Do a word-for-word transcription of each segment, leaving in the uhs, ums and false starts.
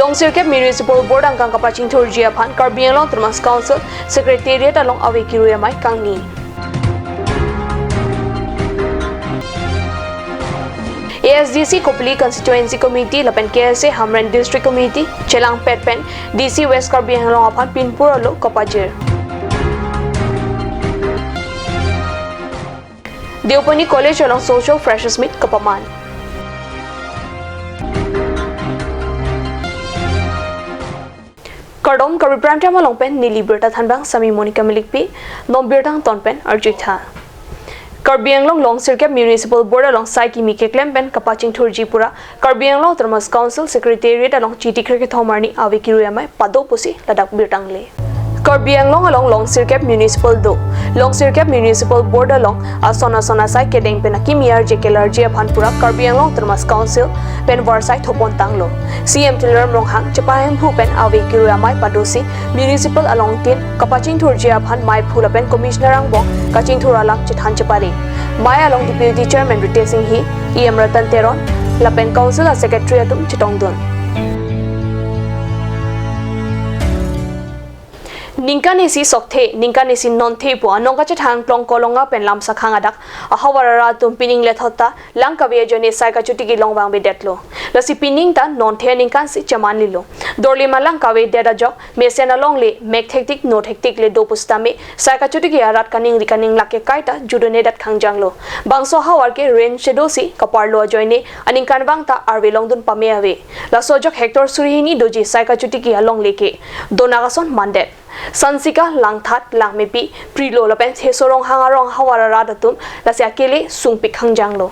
Longsirkep Municipal Board angkang kapachingthurji aphan Karbi Anglong Autonomous Council Secretariat along ave kirui amei kangni. A S D C Kopili Constituency Committee lapen K S A Hamren District Committee chelangpet pen D C West Karbi Anglong aphan pinpur alo kapajir. Deopani College along Social Freshers Meet kapaman. Kardom, Karbi Prime Time along pen neli birta thanbang Sami Monica Milikpi, non birta angton pen arjuitha. Karbi Anglong Longsirkep Municipal Board along sai kimi keklem pen kapachingthurji pura Karbi Anglong Autonomous Council Secretariat along Chiti krekethom arni ave kirui amei pado pusi ladak birta angle. Karbi Anglong along Longsirkep Municipal do. Longsirkep Municipal Board along ason ason asai kedeng pen akimi arje kelarji aphan pura Karbi Anglong Autonomous Council pen varsai thopon tanglo. C M Tuliram Ronghang chepahemphu pen ave kirui amei padosi Municipal along tin kapachingthurji aphan meiphu lapen Commissioner angbong kachingthur alam chethan chepare. Mei along Deputy Chairman Ritesh Enghi, E M Ratan Teron lapen Council a Secretary atum chetongdun. Ningkan isi sokthe, ningkan isi nonthe pu anong kachethang Plongkolonga pen Lamsakhang adak ahavar arat atum pining lethot ta lang kave ajoine sai kachotiki long vangvedetlo. Lasi pining ta nonthe aningkan si chemanlilo. Dorlima lang kavedet ajok mesen alongle mek thektik no thektik le do pusitame sai kachotiki arat kaningri kaninglak ke kaita judone dat khangjanglo. Bangso ahavar ke rain shadow si kaparlo ajoine aningkanvang ta arve longdun pame ave. Laso ajok hectare suri hini doji sai kachotiki alongle ke donak ason mandet. Sansika, Langthat, Langmepi, Prilo lapen Thesorong hang arong ahavar arat atum lasi akele sungpik khangjanglo.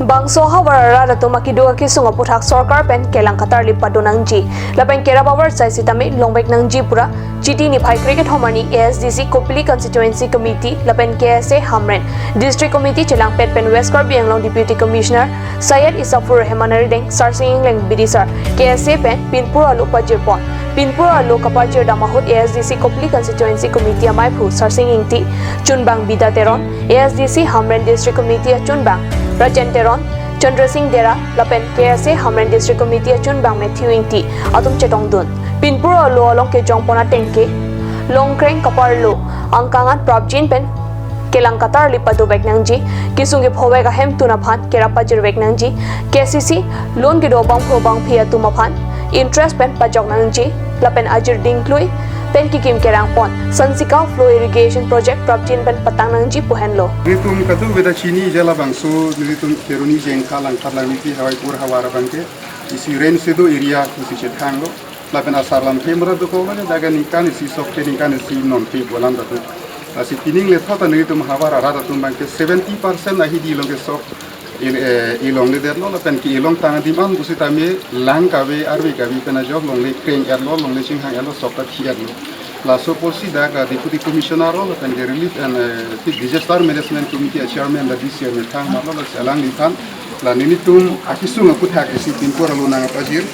Bangso ahavar arat atum akeduk akesung aputhak sorkar pen kelang katarlip padonangji lapen kerap avarsai sitame longvek nangji pura Chiti niphai krekethom arni A S D C Kopili Constituency Committee lapen K S A Hamren District Committee chelangpet pen West Karbi Anglong Deputy Commissioner Syed Isafur Rehman arideng Sarsing Engleng Bidisar K S A pen pinpur alo pajirpon. Pinpur alo kapajir dam ahut A S D C Kopili Constituency Committee ameiphu Sarsing Ingti, chunbang Bida Teron, A S D C Hamren District Committee achunbang Rajen Teron, Chandra Singh Dera lapen K S A Hamren District Committee achunbang Matthew Ingti atum chetongdun. Pinpur alo along kejongpon ateng ke longkreng kaparlo angkang an prapjin pen kelang katarlip padovek nangji, kesung kephovek ahemtun aphan kerap pajirvek nangji, K C C loan kedo bangpho bangphi atum aphan interest pen pajok nangji, lapen ajir dingklui pen kekim kerangpon Sansika Flow Irrigation Project prapjin pen patang nangji pu henlo. Nelitum kadokave ta chini je labangso nelitum Kheroni, Jengkha, Langthat, Langmepi, Hawaipur ahavar abang ke isi rain shadow area pusi chethanglo. Lapen asar lamthe mura dokoklo, jaga ningkan isi sokthe, ningkan isi nonthe pu alam ta do. Lasi pining lethot ta nelitum ahavar arat atum abang ke seventy percent ahidi along ke sok il-, eh, ilongledetlo, lapen ke-ilong tang adim an pusitame lang kave arve kave pen ajok longle kreng-etlo, longle chinghang-etlo, sok ta thi-etlo. Laso apotsi dak Deputy Commissioner lo lapen ke Relief and, eh, Disaster Management Committee a Chairman la D C amethang amarlo, lasi alangliphan la nelitum akesung aputhak isi pinpur alo nangpajir.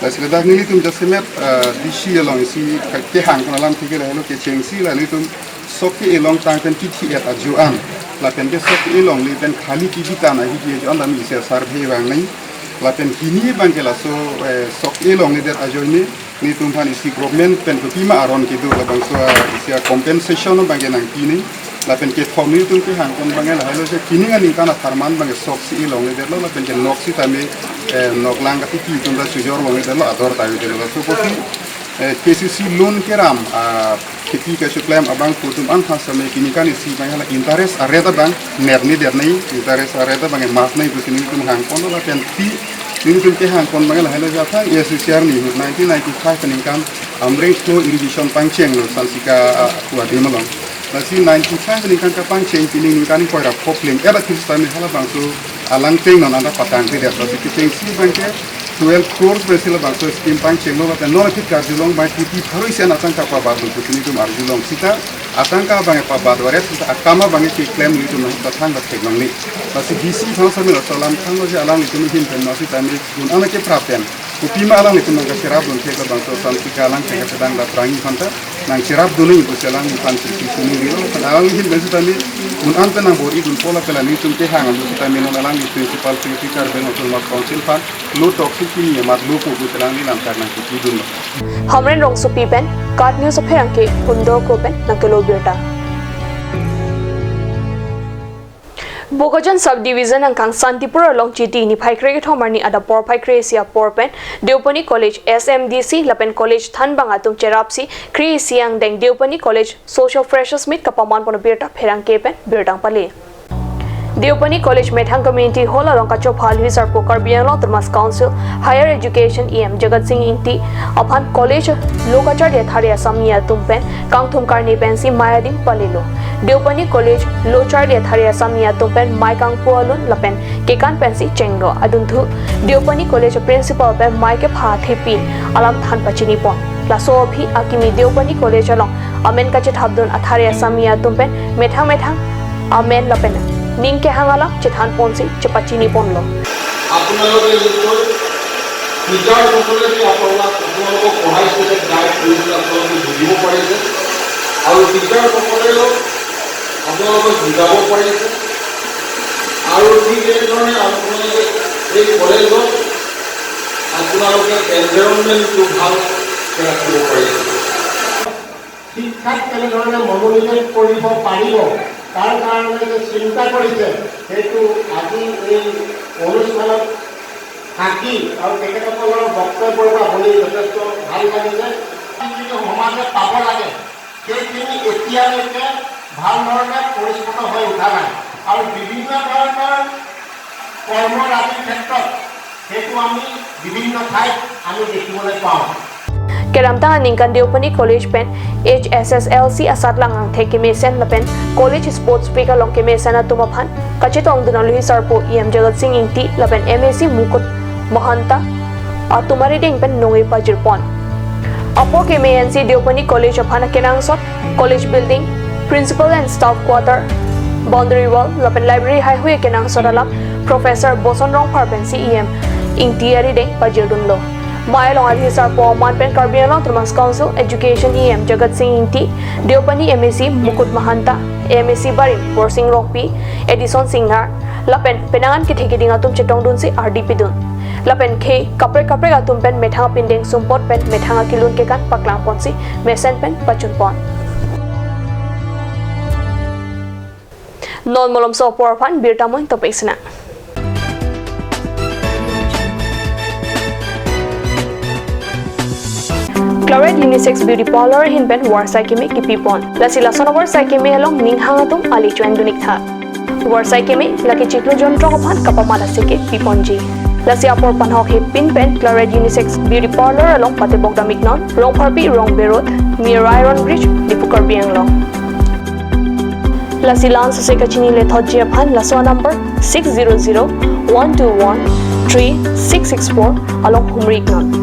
Lasi ladak nelitum jasemet, eh, D C along isi kehangpon alam thike lahelo kechengsi la nelitum sok ke-ilong tang pen kithi-et ajo an, lapen ke sok ke-ilongle pen khali kibi tan ahidi ajo an tame isi survey vangnang. Lapen hini abang ke laso, eh, sok ke-ilongledet ajoine nelitum aphan isi government pen kopima aron kedo labangso, ah, isi compensation abang ke nangpinang. Lapen kethom nelitum kehangpon abang ke lahelo je pining aningkan apharman abang ke sok si ilongledetlo, lapen ke nok sitame, eh, nok lang katiti atum ta chojor longledetlo, ador ta avedetlo. Laso apotsi, eh, K C C loan keram, ah, kheti kachoklem abangphu atum an aphan sitame ningkan isi abang la interest a-rate abang nerni dernai, interest a-rate abang maf nai pusi nelitum hangponlo, lapen pini nelitum kehangpon abang lahelo je aphrang A S D C arni ahut nineteen ninety-five aningkan Amreng Flow Irrigation pangchenglo Sansika, ah, adim along. Lasi ninety-five aningkan kapangcheng pining ningkan ingkoi ra pho pleng era thil sitame halabangso alang cheng non anda patangkledet. Lasi kechengsi abang ke twelve crores pensi labangso scheme pangchenglo, lapen non aphi karjulong abang kuti pharo isi an atangka pabadlo pusi nelitum arjulong sita, atangka abang pabad varet sita akam abang keklem nelitum nangpathang pathek nangne. Lasi D C aphan sitame laso alam thanglo je alanglitum ahin pen ma sitame un-an keprap pen Kopi ma alanglitum nangkacherapdun thek labangso Santika alang thek sedang da prangi aphanta nangcherapdun nangji pusi alangliphan si si kuning dilo. Pen alangli ahin pen sitame un-an pen nangbor-idunpo lapen alanglitum kehang alu sitame non alangli Principal Secretary Karbi Anglong Autonomous Council aphan lo toksi kini amat lopo pusi alangli lamkar nangkipidunlo. Hamren Rongsopi pen KAT News apherangke Hundor Kro pen nangkelo birta. Bokajan Subdivision angkang Santipur along Chiti niphai krekethom arni adap porphai kre-isi apor pen Deopani College S M D C lapen college thanbang atum cherapsi kre-isi angdeng Deopani College Social Freshers Meet kapamanpon birta pherangke pen birta pale. Deopani College methang community hall along kachopha alwi sarpo Karbi Anglong Autonomous Council Higher Education E M Jagat Sing Engti aphan college lo kacharli athare asami atum pen kangthum karne pensi mei adim palelo. Deopani College lo charli athare asami atum pen mei kangpu alun lapen kekan pensi chenglo. Adunthu Deopani College principal pen mei kepha thepi alam than pachinipon. Laso aphi akimi Deopani College along amen kachethapdun athare asami atum pen methang methang amen lapen ning kehang alam chethanponsi chepachiniponlo. আপোনালোকে যিহেতু টিচাৰসকলে যে আপোনালোক আপোনালোকক পঢ়াইছে, গাইড কৰিছে, আপোনালোকে বুজিব পাৰিছে আৰু টিচাৰসকলেও আপোনালোকক বুজাব পাৰিছে আৰু ঠিক তেনেধৰণে আপোনালোকে এই কলেজত আপোনালোকে এনভাইৰনমেণ্টটো ভালকৈ ৰাখিব পাৰিছে। শিক্ষাত কেনেধৰণে মনোনিৱেশ কৰিব পাৰিব, তাৰ কাৰণে যে চিন্তা কৰিছে, সেইটো আজি এই অনুষ্ঠানত থাকি আৰু তেখেতসকলৰ বক্তব্যৰ পৰা শুনি যথেষ্ট ভাল লাগিছে। যিটো সমাজে পাব লাগে, সেইখিনি এতিয়ালৈকে ভাল ধৰণে পৰিস্ফুট হৈ উঠা নাই আৰু বিভিন্ন ধৰণৰ কৰ্মৰাজিৰ ক্ষেত্ৰত সেইটো আমি বিভিন্ন ঠাইত আমি দেখিবলৈ পাওঁ। Kedamtang aningkan Deopani College pen H S S L C asatlang angthek kemesen lapen college sports week along kemesen atum aphan kachetongdun alwi sarpo E M Jagat Sing Engti lapen M A C Mukut Mahanta atum arideng pen nonge pajirpon. Apor keme-ensi Deopani College aphan akenangsot college building, principal and staff quarter, boundary wall lapen library haihui akenangsot alam Professor Boson Rongphar pensi E M Engti arideng pajirdunlo. Mei along alwi sarpo aman pen Karbi Anglong Autonomous Council Education E M Jagat Sing Engti, Deopani M A C Mukut Mahanta, M A C barim Borsing Rongpi, Edison Singnar lapen penang an kethe keding atum chetongdunsi ardi pidun. Lapen khei kaprek kaprek atum pen methang apindeng sumpot pen methang akelun kekan paklangponsi mesen pen pachunpon. Non malomso apor aphan birta mo-ing topik sina. Claret Unisex Beauty Parlour ahin pen varsai keme kipipon. Lasi lason avarsai keme along ning hang atum ali choin dunik tha. Varsai keme lake chiklo jontrok aphan kapamat aseke piponji. Lasi apor panhok hepin pen Claret Unisex Beauty Parlour along patebok damiknon, Rongpharpi Rongbe Road, near Iron Bridge, Diphu, Karbi Anglong. Lasi la-an sose kachinilethotji aphan laso number six zero zero one two one three six six four along humri iknon.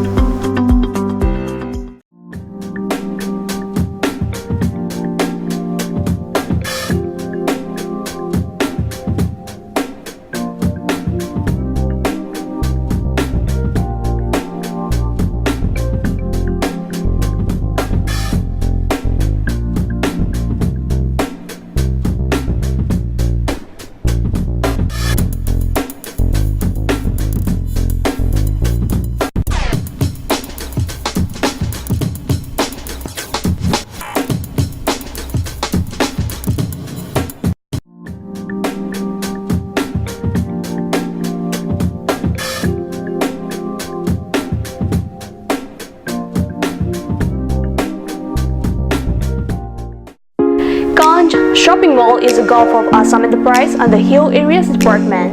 Kanj Shopping Mall is a gulf of Assam Enterprise and the Hill Areas Department.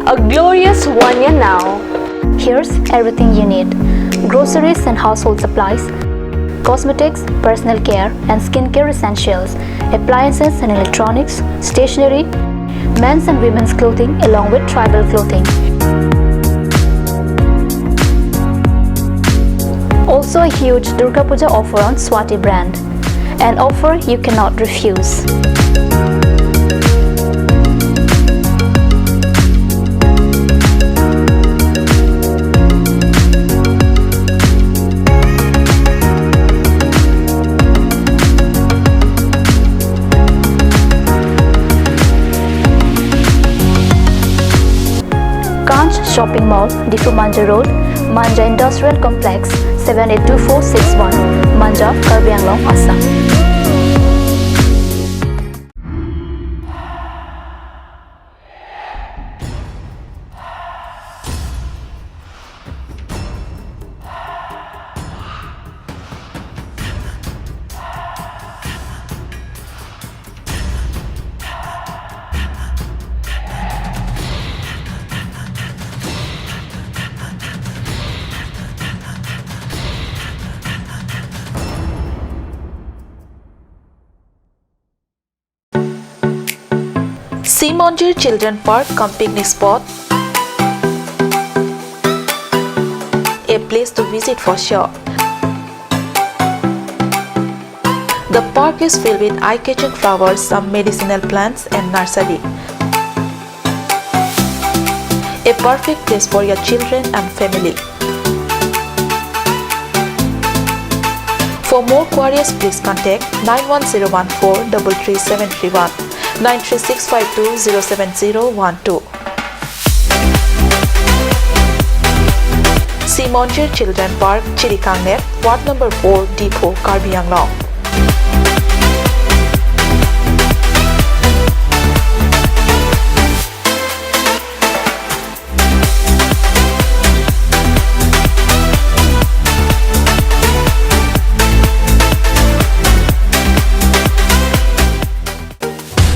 A glorious one year now. Here's everything you need: groceries and household supplies, cosmetics, personal care and skincare essentials, appliances and electronics, stationery, men's and women's clothing, along with tribal clothing. Also a huge Durga Puja offer on Swati brand. An offer you cannot refuse. Shopping Mall, Diphu Manja Road, Manja Industrial Complex, seven eight two four six one, Manja, Karbi Anglong, Assam. Simonjir Children Park cum picnic spot, a place to visit for sure. The park is filled with eye-catching flowers, some medicinal plants and nursery. A perfect place for your children and family. For more queries, please contact nine one zero one four double three seven three one, nine three six five two zero seven zero one two. Simonjir Children Park, Chirikangnep, Ward number four, Diphu, Karbi Anglong.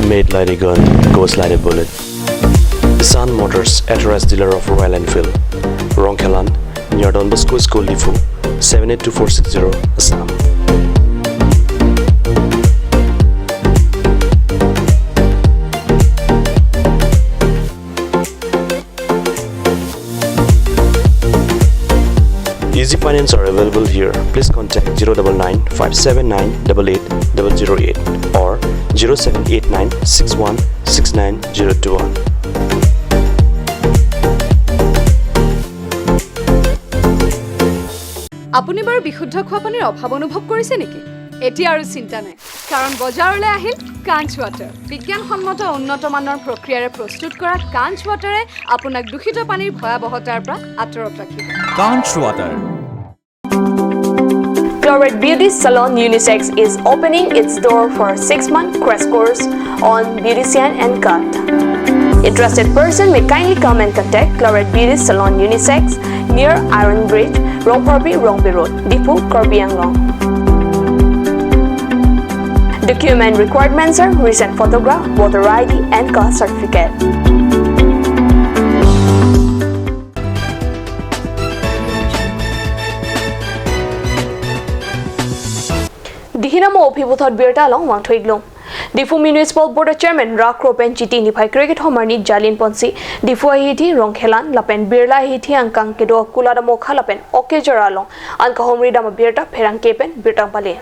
Made like a gun, goes like a bullet. Sun Motors, authorized dealer of Royal Enfield. Rongkhelan, near Don Bosco School, Diphu, seven eight two four six zero, Assam. Easy finance are available here. Please contact zero double nine five seven nine double eight double zero eight or zero seven eight nine six one six nine zero two one. আপুনি বাৰু বিশুদ্ধ খোৱা পানীৰ অভাৱ অনুভৱ কৰিছে নেকি? এতিয়া আৰু চিন্তা নাই, কাৰণ বজাৰলৈ আহিল কাঞ্চ ৱাটাৰ। বিজ্ঞানসন্মত উন্নত মানৰ প্ৰক্ৰিয়াৰে প্ৰস্তুত কৰা কাঞ্চ ৱাটাৰে আপোনাক দূষিত পানীৰ ভয়াৱহতাৰ পৰা আঁতৰত ৰাখিব। Kanch Water. Clorette Beauty Salon Unisex is opening its door for six-month crash course on beautician and cut. Interested person may kindly come and contact Clorette Beauty Salon Unisex near Iron Bridge, Rongpharpi, Rongpi Road, Diphu, Karbi Anglong. Document requirements are recent photograph, voter I D, and caste certificate. Dihinamo aphi puthot birta along vangthu-ik lung. Diphu Municipal Board Chairman Ra Kro pen Chiti niphai kre-kethom arni jalin ponsi Diphu ahithi Rongkhelan lapen Birla ahithi angkang kedo Kulat Amokha lapen Okejor along an kahumri dam abirta pherangke pen birta pale.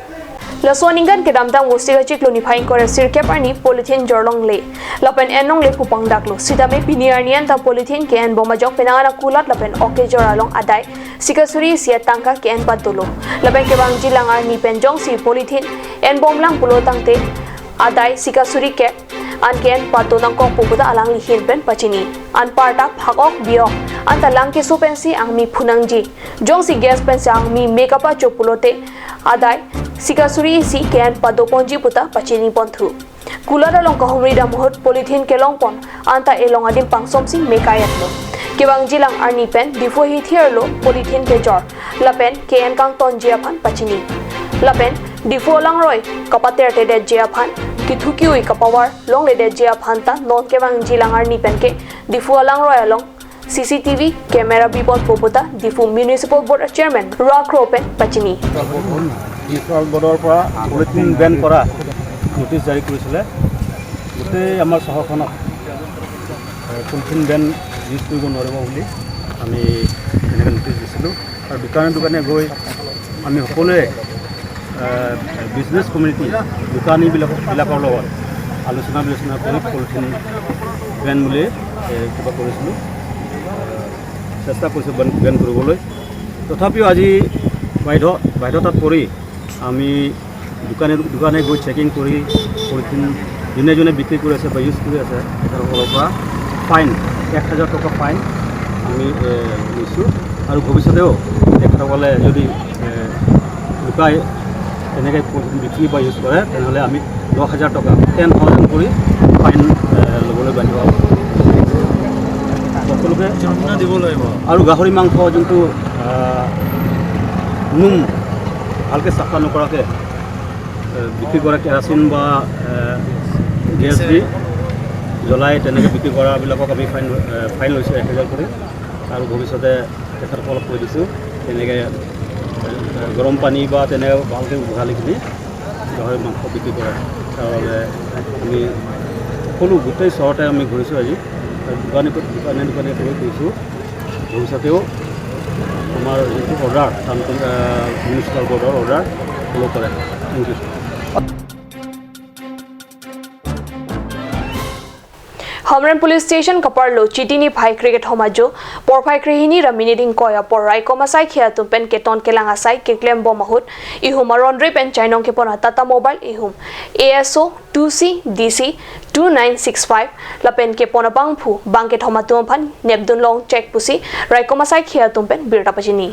Laso aningkan kedamtang Vosik achiklo niphai ingkoi ra sirkep arni polythene jorlongle lapen enlongle pu pangdaklo. Sitame pini arni anta polythene ke-enbom ajok penang an akulat lapen Okejor along adai sikasuri isi atangka ke-en patdolo. Lapen kevangjilang arni pen jongsi polythene enbomlang pulo tangte adai sikasuri ke an ke-en patdo nangkok pu puta alangli ahin pen pachini. Anparta phak-ok bi-ok anta lang keso pensi angmi phunangji. Jongsi gas pensi angmi me kapacho pulote adai sikasuri isi ke-en patdoponji puta pachini ponthu. Kulat along kahumri dam ahut polythene kelongpon anta elong adim pangsomsi me ka-etlo. Kevangjilang arni pen Diphu ahithi arlo polythene kejor lapen ke-en kangtonji aphan pachini. Lapen Diphu alangroi kapatertedetji aphan, kethu ke-ui kapavar longledetji aphan ta non kevangjilang arni penke Diphu alangroi along C C T V camera bipon pu puta Diphu Municipal Board Chairman Ra Kro pen pachini. Municipal বৰ্ডৰ পৰা polythene Ben কৰা নটিচ জাৰি কৰিছিলে। গোটেই আমাৰ চহৰখনত, এ, polythene Ben use কৰিব নোৱাৰিব বুলি আমি এনেকৈ নটিচ দিছিলোঁ। আৰু দোকানে দোকানে গৈ আমি সকলোৱে, এ, বিজনেছ কমিউনিটি দোকানীবিলাক, বিলাকৰ লগত আলোচনা বিলোচনা কৰি পলিথিন বেন বুলি, এ, কিবা কৰিছিলোঁ, চেষ্টা কৰিছোঁ বেন, বেন কৰিবলৈ। তথাপিও আজি বাধ্য, বাধ্যতাত পৰি আমি দোকানে দোকানে গৈ চেকিং কৰি পলিথিন যোনে যোনে বিক্ৰী কৰি আছে বা ইউজ কৰি আছে, তেখেতসকলৰ পৰা ফাইন, এক হাজাৰ টকা ফাইন আমি এ, লৈছোঁ আৰু ভৱিষ্যতেও তেখেতসকলে যদি এ, লুকাই তেনেকৈ পলিথিন বিক্ৰী বা ইউজ কৰে, তেনেহ'লে আমি দহ হাজাৰ টকা, টেন থাউজেণ্ড কৰি ফাইন এ, ল'বলৈ বাধ্য হ'ব। সকলোকে জৰিমনা দিব লাগিব। আৰু গাহৰি মাংস যোনটো আ, নোম ভালকৈ চাফা নকৰাকৈ এ, বিক্ৰী কৰা, কেৰাচিন বা এ, গেছ দি জ্বলাই তেনেকৈ বিক্ৰী কৰাবিলাকক আমি ফাইন এ, ফাইন লৈছোঁ এক হাজাৰ কৰি। আৰু ভৱিষ্যতে তেখেতসকলক কৈ দিছোঁ, তেনেকৈ এ, গৰম পানী বা তেনেকৈ ভালকৈ উঘালি কিনি গাহৰি মাংস বিক্ৰী কৰে। তাৰ বাবে আমি সকলো গোটেই চহৰতে আমি ঘূৰিছোঁ আজি। দোকানে দোকানে দোকানে গৈ কৰিছোঁ। ভৱিষ্যতেও আমাৰ যিটো অৰ্ডাৰ, টাউন মিউনিচিপাল বৰ্ডৰ অৰ্ডাৰ ফ'ল' কৰে। Thank you. Hamren Police Station kaparlo chiti niphai cricket hamajo porphai krehini ra minute ingkoi apor raikom asaikhei atum pen keton kelang asai keklem bom ahut ihum aron re pen chainong kepon a Tata Mobile ihum A S O two C D C two nine six five lapen kepon abangphu bangkethom atum aphan nepdun long chek pusi raikom asaikhei atum pen birta pachini.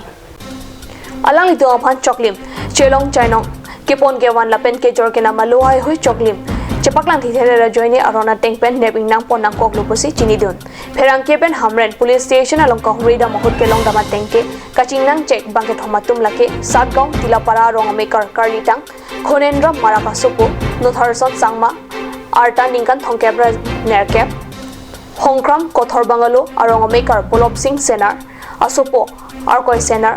Alanglitum aphan choklim, chelong chainong kepon kevan lapen kejor kenam alo haihui choklim chepaklang thithe ra ajoine aron ateng pen nep ingnang pon nangkoklo pusi chinidun. Pherangke pen Hamren Police Station along kahumri dam ahut kelong dam ateng ke kachingnang chek bangkethom atum lake Satgaon Tilapara arong amekar karlitang Khonenram Marak asopo, Notharson Sangma, arta ningkan thomkep ra nerkep, Hongkram Kothor Bungalow arong amekar Polop Singh Senar asopo, Arkoi Senar,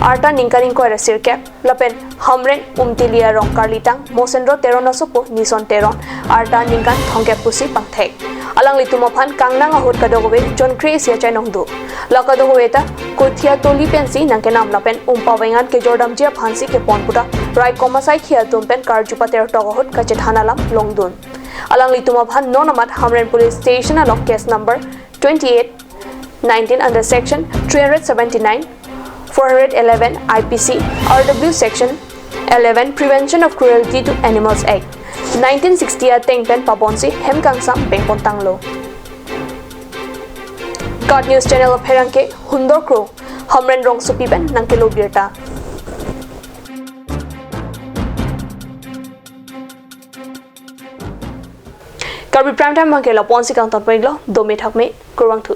arta ningkan ingkoi ra sirkep, lapen Hamren Umtili arong karlitang Mosendro Teron asopo, Nison Teron, arta ningkan thomkep pusi pangthek. Alanglitum aphan kangnang ahut kadokave jon kre-isi achainong do. La kadokave ta Kothia Toli pensi nangkenam lapen Umpa Vengan kejor damji aphansi kepon pu ta raikom asaikhei atum pen karju pater tok ahut kachethan alam longdun. Alanglitum aphan non amat Hamren Police Station along case number twenty-eight nineteen under section three hundred seventy-nine, four hundred eleven I P C, R W section eleven, Prevention of Cruelty to Animals Act, nineteen sixty ateng pen pabonsi hem kangsam pengpon tanglo. Guard News Channel apherangke Hundor Kro, Hamren rongsopi pen nangkelo birta. Karbi Prime Time abangke lapu-ansi kangton pon-iklo, dome thakme, kurvangthu.